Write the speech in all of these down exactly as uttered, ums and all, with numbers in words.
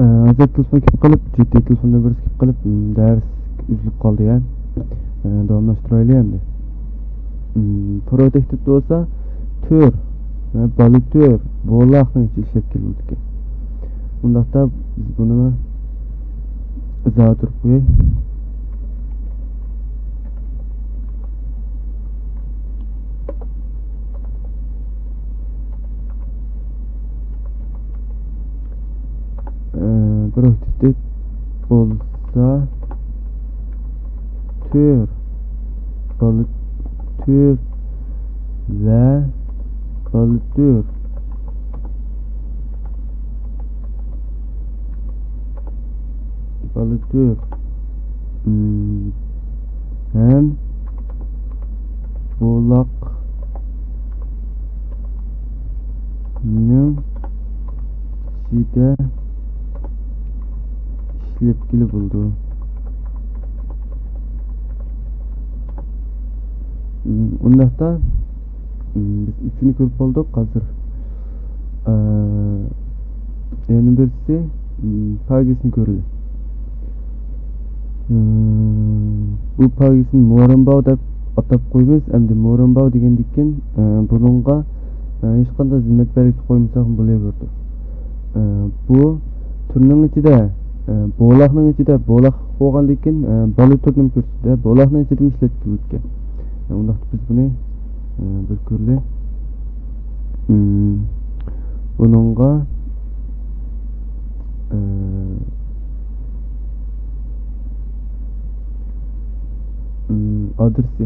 ئە، ھازىر تېلېفون كېلىپ قېلىپ، جىددىي تېلېفون نومۇرىسى كېلىپ قېلىپ، ئىم، دەرس ئۈزۈلۈپ قالدى يا. ئە، داۋاملاشتۇرايلى ئەمدى. ئىم، پروتېكتېد بولسا تۆر ۋە بالا تۆر بولاقنىڭ ئىچىدە ئىشلەپ كېلىدىكەن. ئۇنداقتا بىز بۇنى ئىزاھاتۇرۇپ قوياي. ئە، بىر ھۆددىدە بولسا تۆر، بالا تۆر ۋە بالا تۆر، بالا تۆر، ئىم، ھەم بولاق نىڭ ئىچىدە ئىشلەتكىلى بولىدۇ. ئۇنداقتا، بىز ئۈچىنى كۆرۈپ بولدۇق. ھازىر، ئە، يەنە بىرسى، پاگىسنى كۆرىلى. بۇ پاگىسنى مورېنباۋ دەپ ئاتاپ قويىمىز. ئەمدى مورېنباۋ دېگەندىن كېيىن، ئە، بۇنىڭغا، ئە، ھېچقانداق زىننەت بەلگىسى قويمىساقمۇ بولۇۋېرىدۇ. ئە، بۇ تۈرنىڭ ئىچىدە، ئە، بولاقنىڭ ئىچىدە بولاق بولغاندىن كېيىن، ئە، بالا تۈرنىمۇ كۆرسىتىدۇ. بولاقنىڭ ئىچىدىمۇ ئىشلەتكىلى بولىدىكەن. ئە، ئۇنداقتا بىز بۇنى، ئە، بىر كۆرىلى. بۇنىڭغا، ئە، ئادرېسى.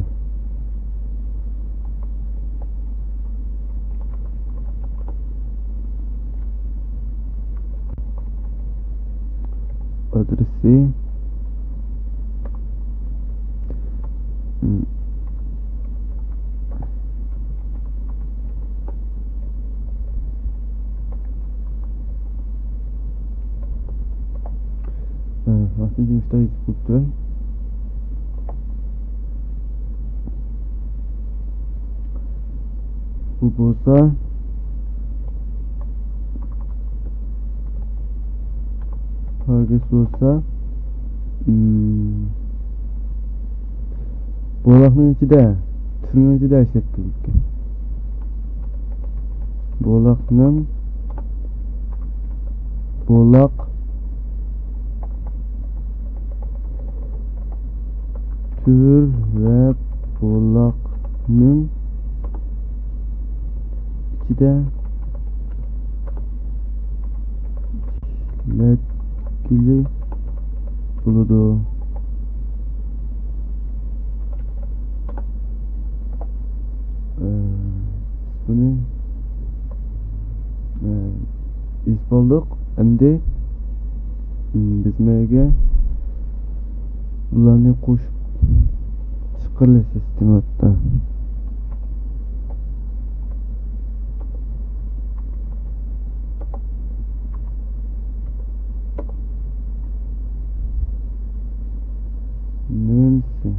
ئادرېسى. ۋاقتىنچە مۇشۇنداق يېزىپ قويۇپ تۇراي. بۇ بولسا پاگىس بولسا، بولاقنىڭ ئىچىدە، تۈرنىڭ ئىچىدە ئىشلەپ كېلىدىكەن. بولاقنىڭ، بولاق، تۈر ۋە بولاقنىڭ ئىچىدە ئىشلەتكىلى بولىدۇ. ئە، بۇنى، ئە، ئېيتىپ بولدۇق. ئەمدى، م، بىز مەيگە بۇلارنى قوشۇپ چىقىرىلى سىستېماتتا. نېمىسى؟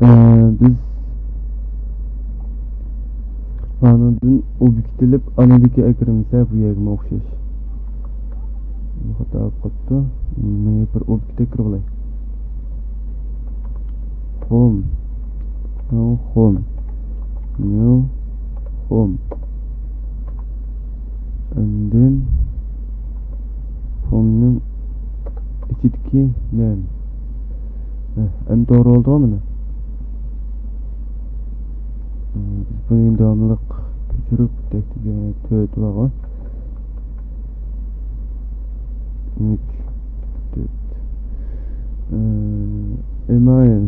ئە، بىز ئانىڭدىن ئوبيېكت ئېلىپ، ئانىدىكى ئەكىرمىسە بۇ يەرگىمۇ ئوخشاش. خاتا بولۇپ قاپتۇ. مېنى بىر ئوبيېكت ئەكىرىۋالاي. Home. New home. New home. ئاندىن homeنىڭ ئىچىدىكى name. ھە، ئەمدى توغرا بولدىغۇ مانا. بىز بۇنى داۋاملىق كۆچۈرۈپ، تۆت بارغۇ. ئۈچ، تۆت. ئىمېيل.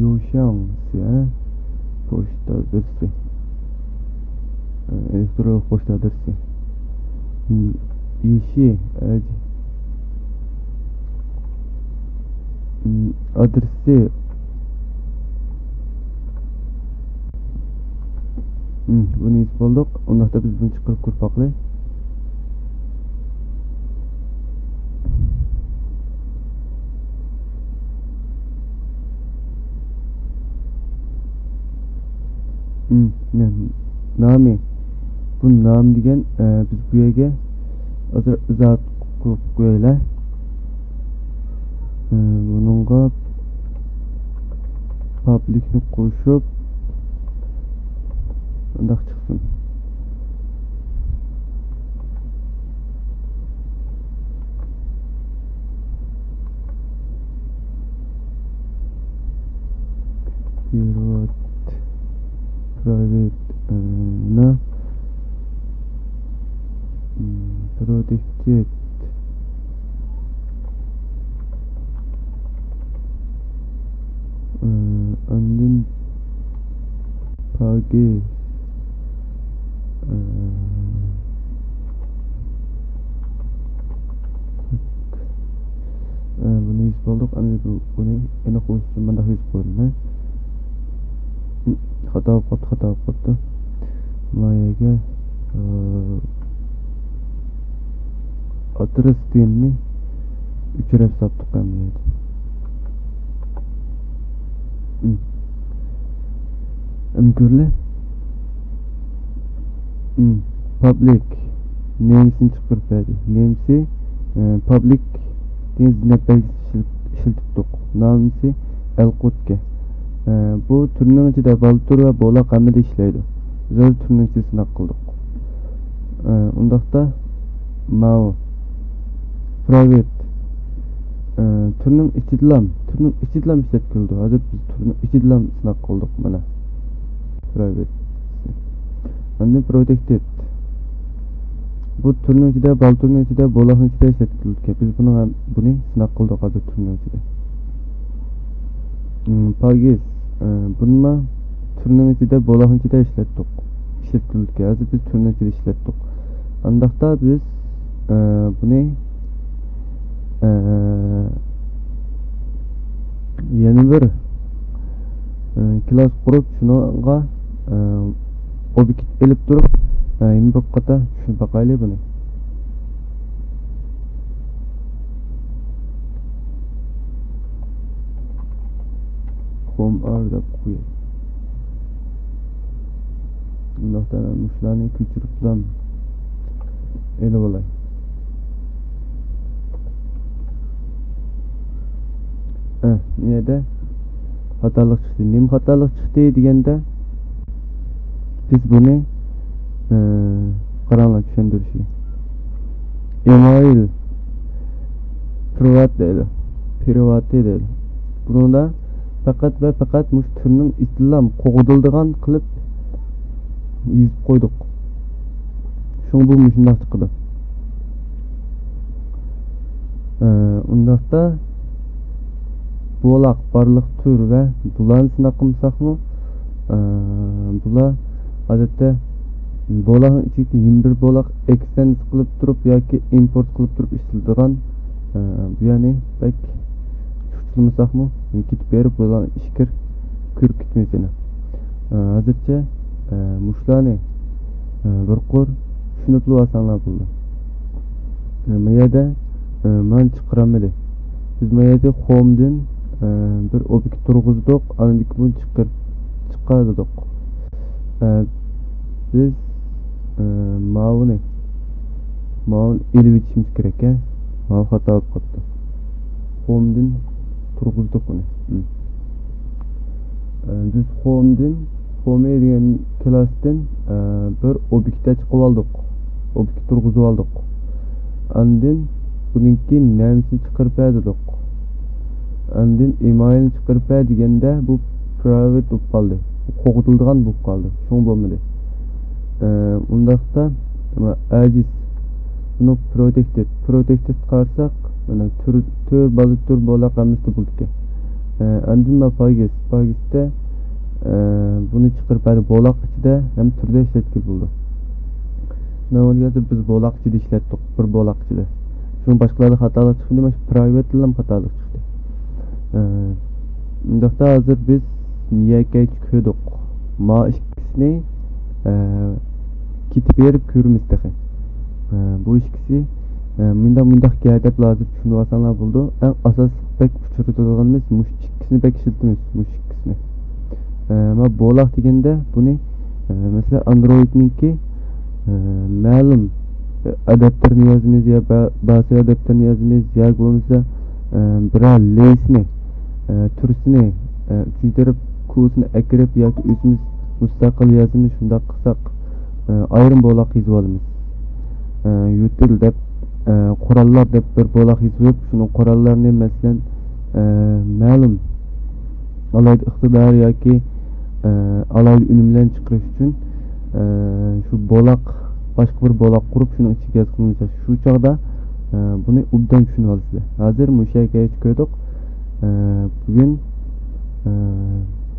يوشياڭ سى، ھە؟ پوچتا ئادرېسى. ئېلېكترونلۇق پوچتا ئادرېسى. يىشى، ئادرېسى. مم، بۇنى يېزىپ بولدۇق. ئۇنداقتا بىز بۇنى چىقىرىپ كۆرۈپ باقىلى. مم، نە-، نامى. بۇ نام دېگەن، ئە، بىز بۇ يەرگە ھازىر ئىزاھات قويۇپ قويايلى. ئە، بۇنىڭغا پابلىكنى قوشۇپ، مۇنداق چىقسۇن. Private، private، ئە، نە؟ مم، protected. ئە، ئاندىن پاكىز. ئە، ئە، بۇنى يېزىپ بولدۇق. ئەمدى بۇ، بۇنى ئېنىق بولۇش ئۈچۈن مۇنداق يېزىپ قويدۇم مەن. خاتا بولۇپ قاپتۇ، خاتا بولۇپ قاپتۇ. ما يەرگە، ئە، ئادرېس دېگەننى ئۆچۈرۈپ ساپتۇق ئەمدى. ئەمدى كۆرلى. پابلىك نېمىسىنى چىقىرىپ بەردى. نېمىسى، ئە، پابلىك دېگەن زىننەت بەلگىسى ئىشلىتىپ، ئىشلىتىپتۇق. نامىسى ئەلقۇتكە. ئە، بۇ تۈرنىڭ ئىچىدە بالا تۈر ۋە بولاق ھەممىدە ئىشلەيدۇ. بىز ھازىر تۈرنىڭ ئىچىدە سىناق قىلدۇق. ئە، ئۇنداقتا ماۋۇ private، ئە، تۈرنىڭ ئىچىدىلام، تۈرنىڭ ئىچىدىلام ئىشلەتكىلىدۇ. ھازىر بىز تۈرنىڭ ئىچىدىلام سىناق قىلدۇق مانا. Private. ئاندىن protected. بۇ تۈرنىڭ ئىچىدە، بالا تۈرنىڭ ئىچىدە، بولاقنىڭ ئىچىدە ئىشلەتكىلىدىكەن. بىز بۇنىڭ ھەم، بۇنى سىناق قىلدۇق ھازىر تۈرنىڭ ئىچىدە. مم، پاكىز، ئە، بۇنىمۇ تۈرنىڭ ئىچىدە، بولاقنىڭ ئىچىدە ئىشلەتتۇق. ئىشلەتكىلىدىكەن. ھازىر بىز تۈرنىڭ ئىچىدە ئىشلەتتۇق. ئانداقتا بىز، ئە، بۇنى، ئە، يەنە بىر، ئە، كىلاس قۇرۇپ، شۇنىڭغا، ئە، ئوبيېكت ئېلىپ تۇرۇپ، ئە، يەنە بىر قاتا چۈشۈرۈپ باقايلى بۇنى. Home R دەپ قوياي. ئۇنداقتا مەن مۇشۇلارنى كۆچۈرۈپلا ئېلىۋالاي. ئە، نېمە يەردە خاتالىق چىقتى. نېمە خاتالىق چىقتى دېگەندە، بىز بۇنى، ئە، قاراڭلار چۈشەندۈرۈشىگە. ئىمايىل پىرۋات دەيدۇ. پىرۋاتى دەيدۇ. بۇنىڭدا پەقەت ۋە پەقەت مۇشۇ تۈرنىڭ ئىچىدىلا قوغدىلىدىغان قىلىپ يېزىپ قويدۇق. شۇڭا بۇ مۇشۇنداق چىقىدۇ. ئە، ئۇنداقتا بولاق بارلىق تۈر ۋە بۇلارنى سىناق قىلمىساقمۇ، ئە، بۇلار ئادەتتە بولاقنىڭ ئىچىدىكى يەنە بىر بولاق ئېكستېند قىلىپ تۇرۇپ ياكى ئىمپورت قىلىپ تۇرۇپ ئىشلىتىدىغان، ئە، بۇ يەرنى بەك چۇخچىلىمىساقمۇ، كېتىپ بېرىپ بۇلارنى ئىچكىرى كۆرۈپ كېتىمىز يەنە. ئە، ھازىرچە، ئە، مۇشۇلارنى، ئە، بىر قۇر چۈشىنىپلا ئالساڭلار بولىدۇ. ئە، ما يەردە، ئە، مانا چىقىرالمىدى. بىز ما يەردە خومدىن، ئە، بىر ئوبيېكت تۇرغۇزدۇق، ئاندىن كېيىن بۇنى چىقىر-، چىقاردۇق. ئە، بىز، ئە، ماۋۇنى، ماۋۇنى ئېلىۋېتىشىمىز كېرەك، ھە؟ ماۋۇ خاتا بولۇپ قاپتۇ. خومدىن تۇرغۇزدۇق ئۇنى. ھىم. ئە، بىز خومدىن، خومى دېگەن كىلاستىن، ئە، بىر ئوبيېكت چىقىپ ئالدۇق. ئوبيېكت تۇرغۇزۇپ ئالدۇق. ئاندىن بۇنىڭكى نەمسىنى چىقىرىپ بەر دېدۇق. ئاندىن ئىمايىلنى چىقىرىپ بەر دېگەندە بۇ پرايۋېت بولۇپ قالدى. قوغدىلىدىغان بولۇپ قالدى. شۇڭا بولمىدى. ئە، ئۇنداقتا، ئاجىز. بۇنى پروتېكتېد. پروتېكتېد قارىساق، مانا تۈر، تۈر، بالا تۈر، بولاق ھەممىسى بولىدىكەن. ئە، ئاندىن مانا پاگىز. پاگىزدا، ئە، بۇنى چىقىرىپ بەردى. بولاق ئىچىدە ھەم تۈردە ئىشلەتكىلى بولىدۇ. نورمالدا ھازىر بىز بولاق ئىچىدە ئىشلەتتۇق. بىر بولاق ئىچىدە. شۇڭا باشقىلاردا خاتالىق چىقمىدى، مانا شۇ پرايۋېتتىلا خاتالىق چىقتى. ئە، ئۇنداقتا ھازىر بىز يەكەيچە كۆردۇق. ما ئىككىسىنى ئە، كېتىپ بېرىپ كۆرىمىز تېخى. ئە، بۇ ئىككىسى، ئە، مۇنداق، مۇنداق گەپ دەپ ھازىر چۈشىنىۋالساڭلار بولىدۇ. ئەڭ ئاساسلىق بەك ئۇچرىتىدىغىنىمىز مۇشۇ ئىككىسىنى بەك ئىشلىتىمىز، مۇشۇ ئىككىسىنى. ئە، ما بولاق دېگەندە بۇنى، ئە، مەسىلەن، ئاندرويدنىڭكى، ئە، مەلۇم ئاداپتېرنى يازىمىز يا با-، باسى ئاداپتېرنى يازىمىز ياكى بولمىسا، ئە، بىرەر لېيسنى، ئە، تۈرسىنى، ئە، ئۈچىنچى تەرەپ كودىنى ئەكىرىپ ياكى ئۆزىمىز مۇستەقىل يازىمىز، شۇنداق قىلساق، ئە، ئايرىم بولاق يېزىۋالىمىز. ئە، يۇتىل دەپ، ئە، قوراللار دەپ بىر بولاق يېزىپ، شۇنىڭ قوراللارنى، مەسىلەن، ئە، مەلۇم ئالاھىدە ئىقتىدار ياكى، ئە، ئالاھىدە ئۈنۈملەرنى چىقىرىش ئۈچۈن، ئە، شۇ بولاق، باشقا بىر بولاق قۇرۇپ، شۇنىڭ ئىچىگە يازغىنىمىز. شۇ چاغدا، ئە، بۇنى ئوبدان چۈشىنىۋالىسىلەر. ھازىر مۇشۇ يەرگىچە كۆردۇق. ئە، بۈگۈن، ئە،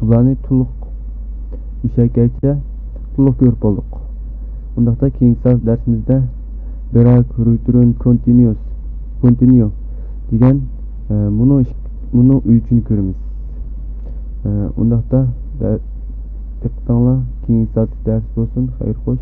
بۇلارنى تولۇق مۇشۇ يەرگىچە تولۇق كۆرۈپ بولدۇق. ئۇنداقتا كېيىنكى سائەت دەرسىمىزدە بىراك، رۇترۇن، كونتىنيۇس، كونتىنيۇ دېگەن، ئە، مۇنۇ ئىك-، مۇنۇ ئۈچىنى كۆرىمىز. ئە، ئۇنداقتا دە-، دىققىتىڭلار كېيىنكى سائەتلىك دەرس بولسۇن. خەير خوش.